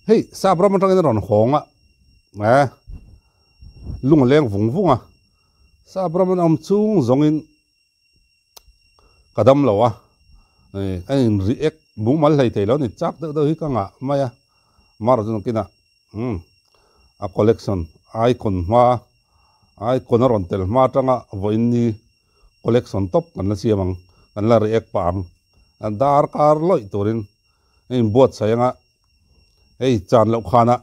Hei sap ram atangin a rawn hawng a, eh lung a leng vung vung a, sap ram an awm chung zawngin ka dam lo a, eh a in react mumal hlei thei lo a ni, chak deuh deuh hi ka ngah mai a, mar chu nakinah umm a collection icon hma icon a rawn tel hma atanga vawiin ni collection tawp kan la siam ang, kan la react pah ang, darkar lawih turin a inbuatsaih anga hei chan loh khanah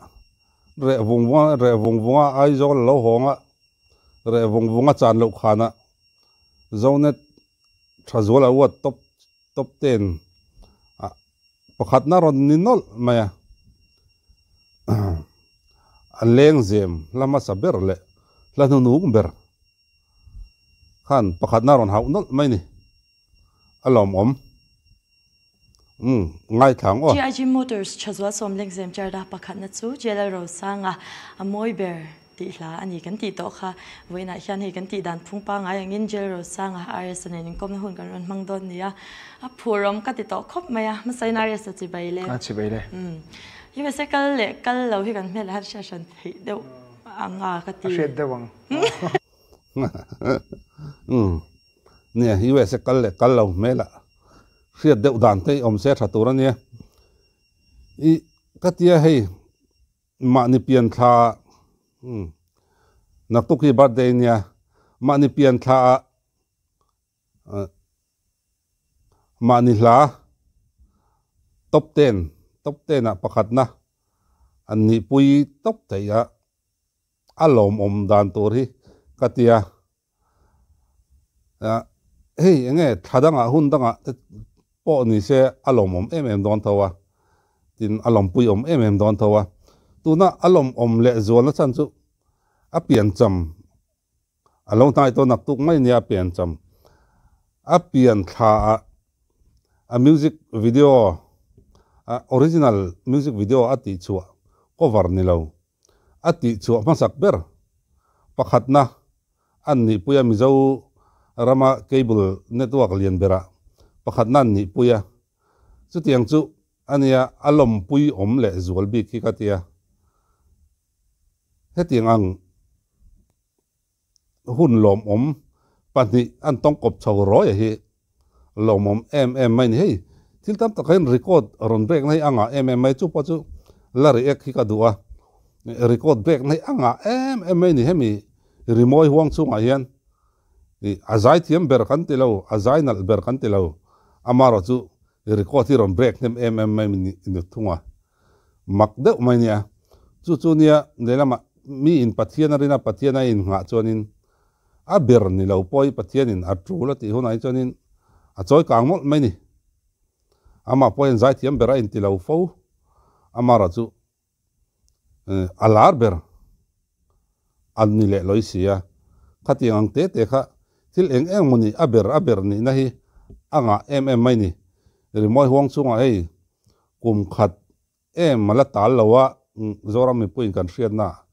reh vung vung a reh vung vung a Aizawl a lo hawng a reh vung vung a chan loh khanah Zonet tha zual a uat top top ten ah pakhatna rawn ni nawlh mai a a lengzem hla hmasa ber leh hla hnunung ber khan pakhatna rawn hauh nawlh mai ni a lawmawm. Umm ngaithla ang aw. GIG Motors Thazual Sawmlengzem Charda pakhatna chu JLL Rosanga a mawi ber tih hla a ni kan tih tawh kha. Vawiinah hian hei kan tih dan phung pangngai angin JLL Rosanga RS-a nen inkawmna hun kan rawn hmang dawn nia. A phurawm ka ti tawh khawp mai a, hmasain RS-a chibai le. A chibai le. Umm USA kal leh kal lo hi kan hmel ah hian hriat hran theih deuh ang a ka ti. A hriat deuh ang. Umm nia USA kal leh kal lo hmel ah. Hriat deuh dan te i awm se tha tur a nia. I ka tia hei mahni pian thla umm naktuk hi birthday nia mahni pian thla ah mahni hla top ten top ten ah pakhatna an nihpui tawp theih a a lawmawm dan tur hi ka tia. Hei enge thla dangah hun dangah te pawh ni se a lawmawm em em dawn tho a, tin a lawmpui awm em em dawn tho a. Tuna a lawmawm leh zualna chhan chu a piancham a lo hnai tawh naktuk mai nia a piancham. A pian thla ah a music video original music video a tihchhuah cover ni lo a tihchhuah hmasak ber pakhatna an nihpui a, Mizo rama cable network lian berah pakhatna an nihpui a, chutiang chu a nia a lawmpui awm leh zual bik hi ka tia. Hetiang ang hun lawmawm pahnih an tawngkawp chho rawi hi lawmawm em em mai a ni. Hei thil tam tak hian record rawn break na hi a ngah em em mai, chu pawh chu la react hi ka duh a, record break na hi a ngah em em mai a ni. Hemi rimawi huang chhungah hian ih a zai thiam ber kan ti lo, a zai nalh ber kan ti lo, amaherawh chu record hi rawn break hnem em em mai ni thung a. Mak deuh mai nia. Chu chu nia lehlamah mi in Pathian a rin a, Pathian a innghah chuanin a ber ni lo pawh hi Pathianin a tul a tih hunah hi chuanin a chawi kang mawlh mai ni. Amah pawh hian zaithiam ber a inti lo fo. Amaherawh chu a lar ber a ni leh lawi si a. Khatiang ang te te kha thil eng eng maw ni a ber a ber nihna hi a ngah em em mai ni. Rimawi huang chungah hei Kum khat em a la tal lo a, Zoram mipuiin kan hriatna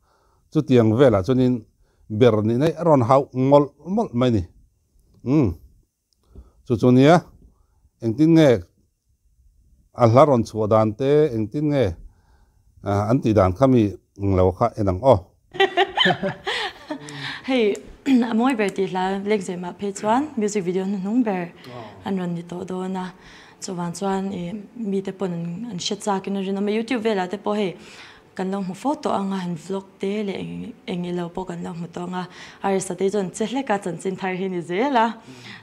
chutiang velah chuanin ber nih na hi a rawn hauh mawlh mawlh mai ni. Umm chu chu nia engtin nge a hla rawn chhuah dan te engtin nge an tih dan kha mi lo kha en ang aw. Hei a mawi ber tih hla Lengzemah phei chuan music video hnuhnung ber an rawn ni tawh dawn a. Chuvang chuan ih mite pawn an hre chak in a rinawm a, youtube velah te pawh hei kan lo hmu fo tawh ang a, han vlog te leh eng ilo pawh kan lo hmu tawh ang a, Arisa te chuan che hlek a chanchin thar hi ni zel a,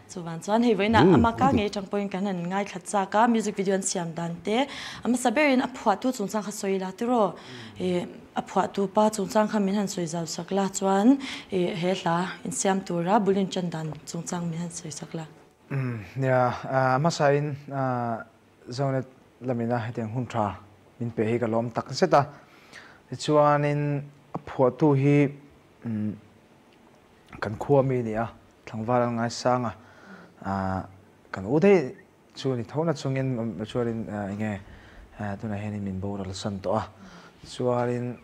chuvang chuan hei vawiinah ama ka ngei atang pawhin kan han ngaithla chak a, music video an siam dan te a hmasa berin a phuahtu chungchang kha sawi ila tiraw ih a phuahtu pa chungchang kha min han sawi zau sak la chuan ih he hla insiam tura bul intan dan chungchang min han sawi sak la. Nia, hmasain Zonet lamina hetiang hun tha min pe hi ka lawm tak zet a. Tichuanin a phuahtu hi kan khua mi a ni a, tlangval an ngaisang a, kan u daih chu ni tho na chungin chuanin enge tunah hianin min boral san tawh a. Chuanin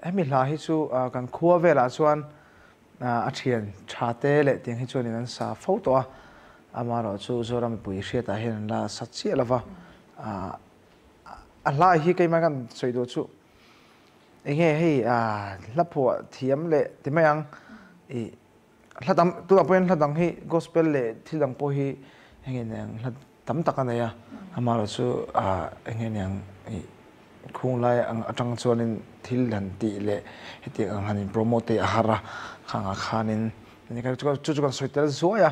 hemi hla hi chu kan khua velah chuan A thian tha te leh tiang hi chuanin an sa fo tawh a, amaherawhchu Zoram mipui hriatah hian an la sa chiah lo va, A hla hi keimah kan sawi duh chu enge hei hla phuah thiam leh ti mai ang i hla tam tunah pawhin hla dang hi gospel leh thil dang pawh hi enge niang hla tam tak a nei a amaherawh chu enge niang i khung lai ang atang chuanin thil han tih leh hetiang ang han in promote te a har a khangah khanin chu chu kan sawi tel zuai a.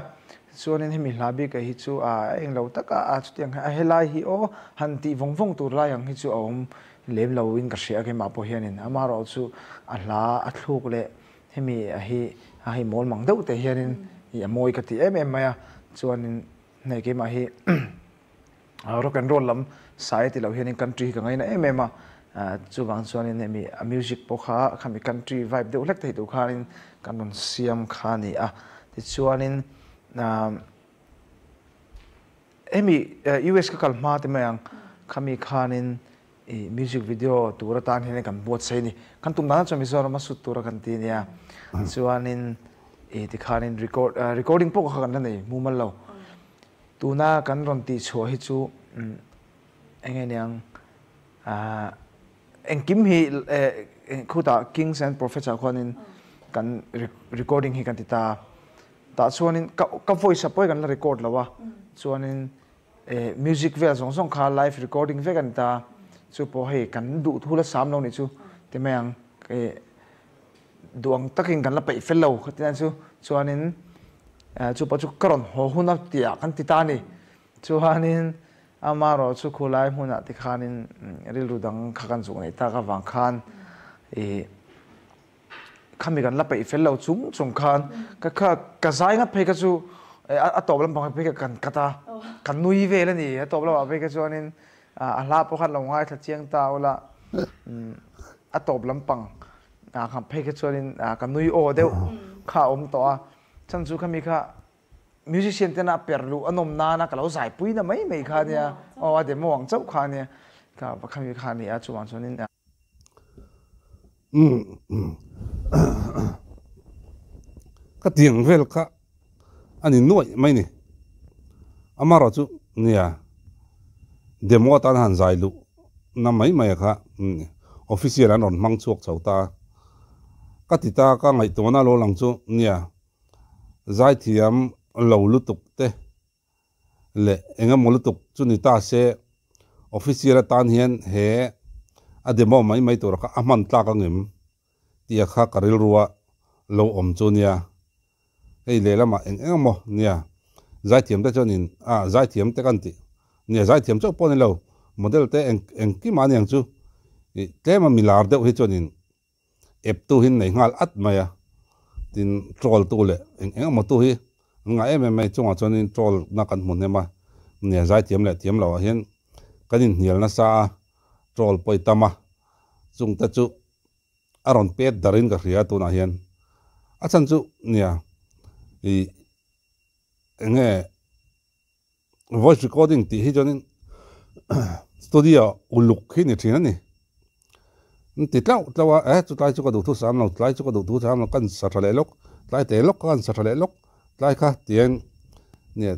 Chuanin hemi hla bik ah hi chu a englo tak a, a chutiang hian a helai hi aw han tih vawng vawng tur lai ang hi chu a awm lem lo in ka hria a keimah pawh hianin amaherawh chu a hla a thluk leh hemi a hi a hei mawl mang deuh te hianin ih a mawi ka ti em em mai a, chuanin hei keimah hi rock and roll lam sai ti lo hianin country hi ka ngaina em em a, chuvang chuanin hemi a music pawh kha khami country vibe deuh hlek thei tur khanin kan rawn siam kha a ni a, tichuanin hemi US ka kal hma te mai ang khami khanin ih music video tur atan hian kan buatsaih a ni, kan tum dan chuan Mizoram a sut tur a kan ti ania, chuanin ih tikhanin record recording pawh kha kan la nei mumal lo. Tuna kan rawn tih chhuah hi chu eng nge niang engkim hi khutah Kings and Prophets ah khuanin kan recording hi kan ti ta. Tah chuanin ka voice ah pawh hi kan la record lo a, chuanin music vel zawng zawng kha live recording vek a ni ta. Chu pawh hei kan duh thu la sam lo nih chu ti mai ang. Duang takin kan la peih fel lo khatin chu chuanin chu pawh chu ka rawn haw hun a tih ah kan ti ta a ni. Chuanin amaherawh chu khulai hmunah te khanin rilru dang kha kan zuk neih tak avang khan ih khami kan la peih fel lo chung chung khan ka kha ka zai ngat phei kha chu a tawp lampang phei kha kan cut a, kan nui vel a ni a tawp lamah phei kha chuanin a hla pawh khan lo ngaithla chiang ta ula a tawp lampang kha phei kha chuanin ka nui aw deuh kha a awm tawh a, chhan chu khami kha musician tena per luh a nawm nana ka lo zai pui na mai mai kha ania, aw a demo ang chauh kha ania, kha khami kha a ni a chuvang chuanin. Ka tiang vel kha a ni nuaih mai ni, amaherawh chu nia demo atan han zai luh na mai mai a kha official an rawn hmang chhuak chho ta a, ka ti ta ka ngaihtuahna lo lang chu nia zaithiam lo lutuk te leh eng emaw lutuk chu ni ta se official atan hian he a demo mai mai tur kha a hman tlak angem tia kha ka rilrua lo awm chu nia. Hei lehlamah eng eng emaw nia zaithiam te chuanin ah zaithiam te kan tih nia zaithiam chauh pawh a ni lo model te eng engkim ah aniang chu ih tlema milar deuh hi chuanin ep tu hi nei nghal at mai a tin troll tu leh eng eng emaw tu hi an ngah em em mai chungah chuanin troll na kan hmu hnem a nia zaithiam leh thiam loh ah hian kan inhnial nasa a troll pawh i tam a chung te chu a rawn pet darin ka hria tunah hian a chhan chu nia ih eng nge voice recording tih hi chuanin studio uluk hi ni thin a ni an ti tlauh tlauh a eh chu tlai chu ka duh thu sam lo tlai chu ka duh thu sam lo ka insa tha leh lawk tlai te lawk ka insa tha leh lawk tlai kha tiang nia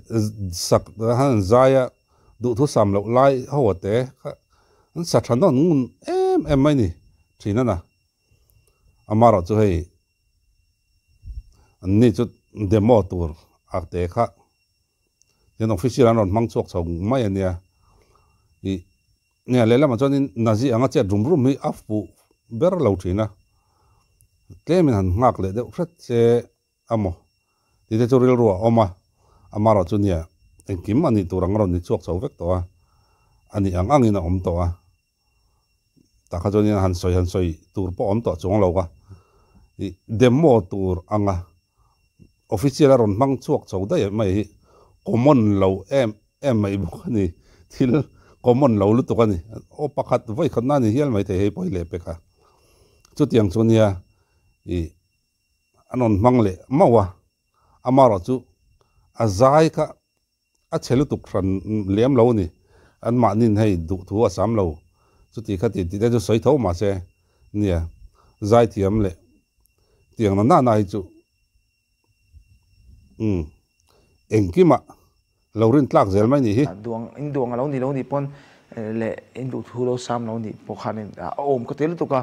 sak han zai a duh thu sam loh lai ho a te kha an sa tha nawn ngun em em mai ni. Thin a na. Amaherawh chu hei an ni chu demo tur a te kha tin official an rawn hmang chhuak chho mai a nia. Ih nia lehlamah chuanin Nazi anga chet rum rum hi a fuh ber lo thin a. Tlemin han nghak leh deuh hret che a maw tih te chu rilru a awm a, amaherawh chu nia engkim a nih tur ang a rawn ni chhuak chho vek tawh a, a nih ang angin a awm tawh a. Tah kha chuanin han sawi han sawi tur pawh awm tawh chuang lo a, ih demo tur anga official a rawn hmang chhuak chho daih mai hi common lo em em mai bawk a ni, thil common lo lutuk a ni, aw pakhat vawi khat na ni hial mai thei hei pawh hi leh pek a, chutiang chu nia ih an rawn hmang leh mauh a, amaherawh chu a zai kha A chhe lutuk hran lem lo a ni. Anmahnin hei duh thu a sam lo. Chuti kha ti tih te chu sawi tho mahse nia zaithiam leh tiang na nana hi chu umm engkimah lo rin tlak zel mai nih hi. Duang in duang a lo ni lo nih pawn leh in duhthu lo sam lo nih pawh khanin a awm ka ti lutuk a,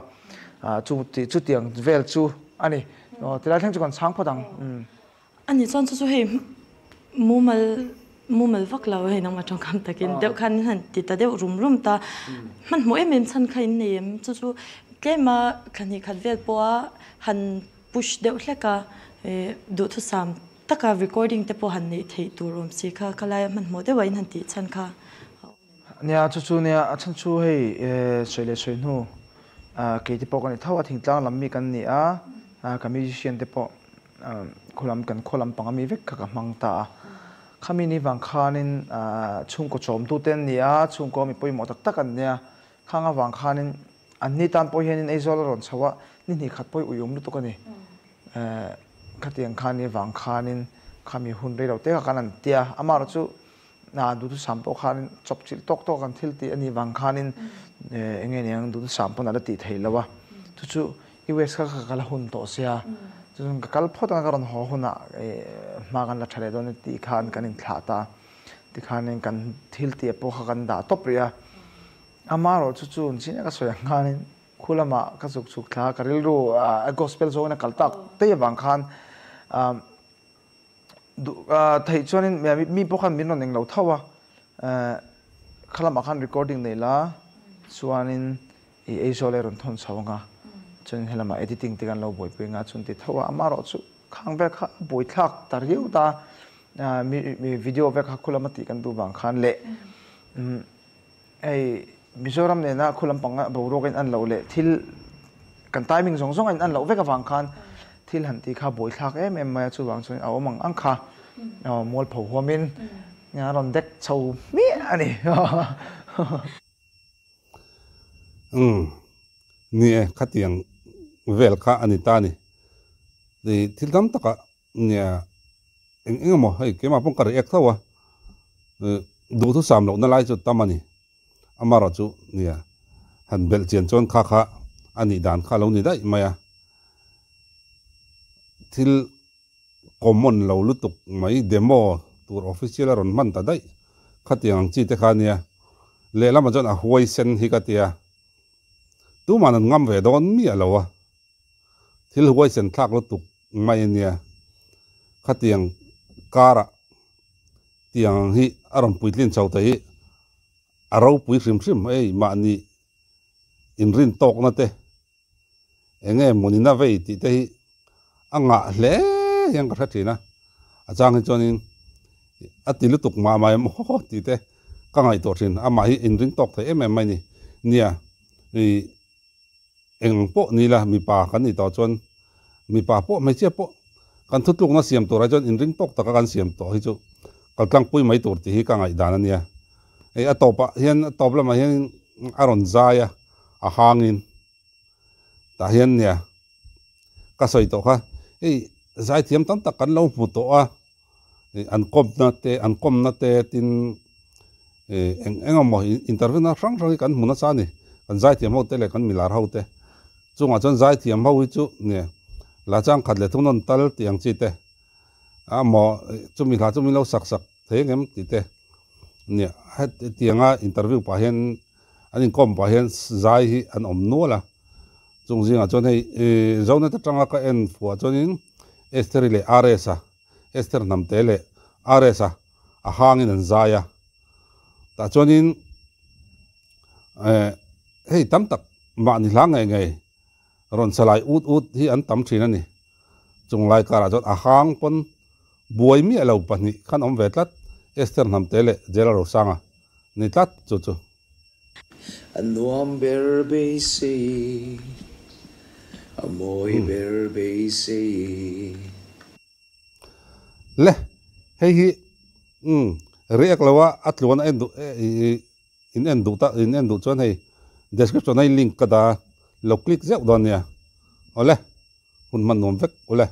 chu chutiang vel chu a ni. Tilai thleng chu kan chhang phawt ang. A nih chuan chu chu hei mumal mumal vak lo hei nangmah tawngkam takin deuh khan in han ti ta deuh rum rum ta. Hmanhmawh em em chhan kha in nei em? Chu chu tlema thla hnih khat vel pawha han push deuh hlek a, duhthusam taka recording te pawh han neih theih tur awm si kha ka laia hmanhmawh deuha in han tih chhan kha a awm em? Nia, chu chu nia, a chhan chu hei sawi leh sawi hnu kei te pawh ka ni tho a, thingtlang lam mi kan ni a, ka musician te pawh khulam kan khaw lam panga mi vek kha ka hmang ta a, khami ni vang khanin chhungkaw chawmtu te an ni a, chhungkaw mi pawimawh tak tak an nia, khang avang khanin An ni tan pawh hianin Aizawl a rawn chho a, ni hnih khat pawh i uiawm lutuk a ni. Khatiang khan ni vang khanin khami hun rei lo te kha kan an tia, amaherawh chu duhthusam pawh khanin chawpchilh tawk tawk an thil tih a nih vang khanin eng nge niang duhthusam pawn a la tih theih lo a. Chu chu US kha ka kal a hun tawh sia, chu chuan ka kal phawt anga ka rawn haw hunah hma kan la tha leh dawn a tih khan kan inthlah ta a, tikhanin kan thil tih pawh kha kan dah tawp rih a. Amaherawh chu chu chin a ka sawi ang khanin khu lamah ka zuk chhuk thla a, ka rilru a gospel zawngin a kal tak daih avang khan theih chuanin mi pawh khan min rawn eng lo tho a, kha lamah khan recording nei la chuanin i Aizawl e rawn thawn chho ang a, chuanin helamah editing te kan lo buaipui ang a chuan ti tho a, amaherawh chu khang vel kha a buaithlak ta riau ta, mi video vel kha khu lama tih kan duh vang khan leh Hei Mizoram nena khu lampanga boruak a in an loh leh thil kan timing zawng zawng a in an loh vek avang khan thil han tih kha buaithlak em em mai a, chuvang chuan a awm ang ang kha mualpho huamin a rawn dek chho hmiah a ni. Umm ni e, khatiang vel kha a ni ta a ni. Thil tam takah Nia, eng eng emaw hei keimah pawh ka react tho a, duhthusam lohna lai chu tam a ni. Amaherawh chu nia, han belh chian chuan kha kha a nih dan kha a lo ni daih mai a. Thil common lo lutuk mai demo tur official a rawn hman ta daih khatiang ang chi te kha nia. Lehlamah chuan a huaisen hi ka tia, tuman an ngam ve dawn miah lo a. Thil huaisen thlak lutuk mai a nia. Khatiang karah tiang ang hi a rawn puitlin chho thei hi a ropui hrim hrim ei mahni inrin tawkna te eng nge mawnina vei tih te hi a ngah hle hian ka hre thin a. A chang hi chuanin a ti lutuk mah mai maw tih te ka ngaihtuah thin. Amah hi inring tawk thei em em mai a ni. Nia ih. Eng pawh ni la, mipa kan nih tawh chuan mipa pawh hmeichhia pawh kan thutlukna siam turah chuan inring tawk taka kan siam tawh hi chu kaltlangpui mai tur tih hi ka ngaihdan a nia. Hei a tawpah hian a tawp lamah hian a rawn zai a, a hangin tah hian nia ka sawi tawh kha hei zaithiam tam tak kan lo hmu tawh a. an kawmna te an kawmna te tin ih eng eng emaw interview na hrang hrang hi kan hmu nasa a ni kan zaithiam ho te leh kan milar ho te chungah chuan zaithiam ho hi chu nia la chang khat leh thung nawn tal tih ang chi te a maw chumi hla chu min lo sak sak thei ang em tih te nia hetianga interview pah hian an inkawm pah hian zai hi an awm nual a. Chung zingah chuan hei Zonet atanga ka en fuah chuanin Estheri leh RS-a, Esther Hnamte leh RS-a a hangin an zai a. Tah chuanin hei tam tak mahni hla ngei ngei rawn salai ut ut hi an tam thin a ni. Chung lai karah chuan a hang pawn buai miah lo pahnih khan awm ve tlat, Esther Hnamte leh Jela Rosanga ni tlat chu chu. A nuam ber beisei, a mawi ber beisei. Le, hei hi umm react lo a, a tluan a en duh in en duh ta in en duh chuan hei description a i link ka dah a, lo click zeuh dawn nia. Awle, hun hman nuam vek ule.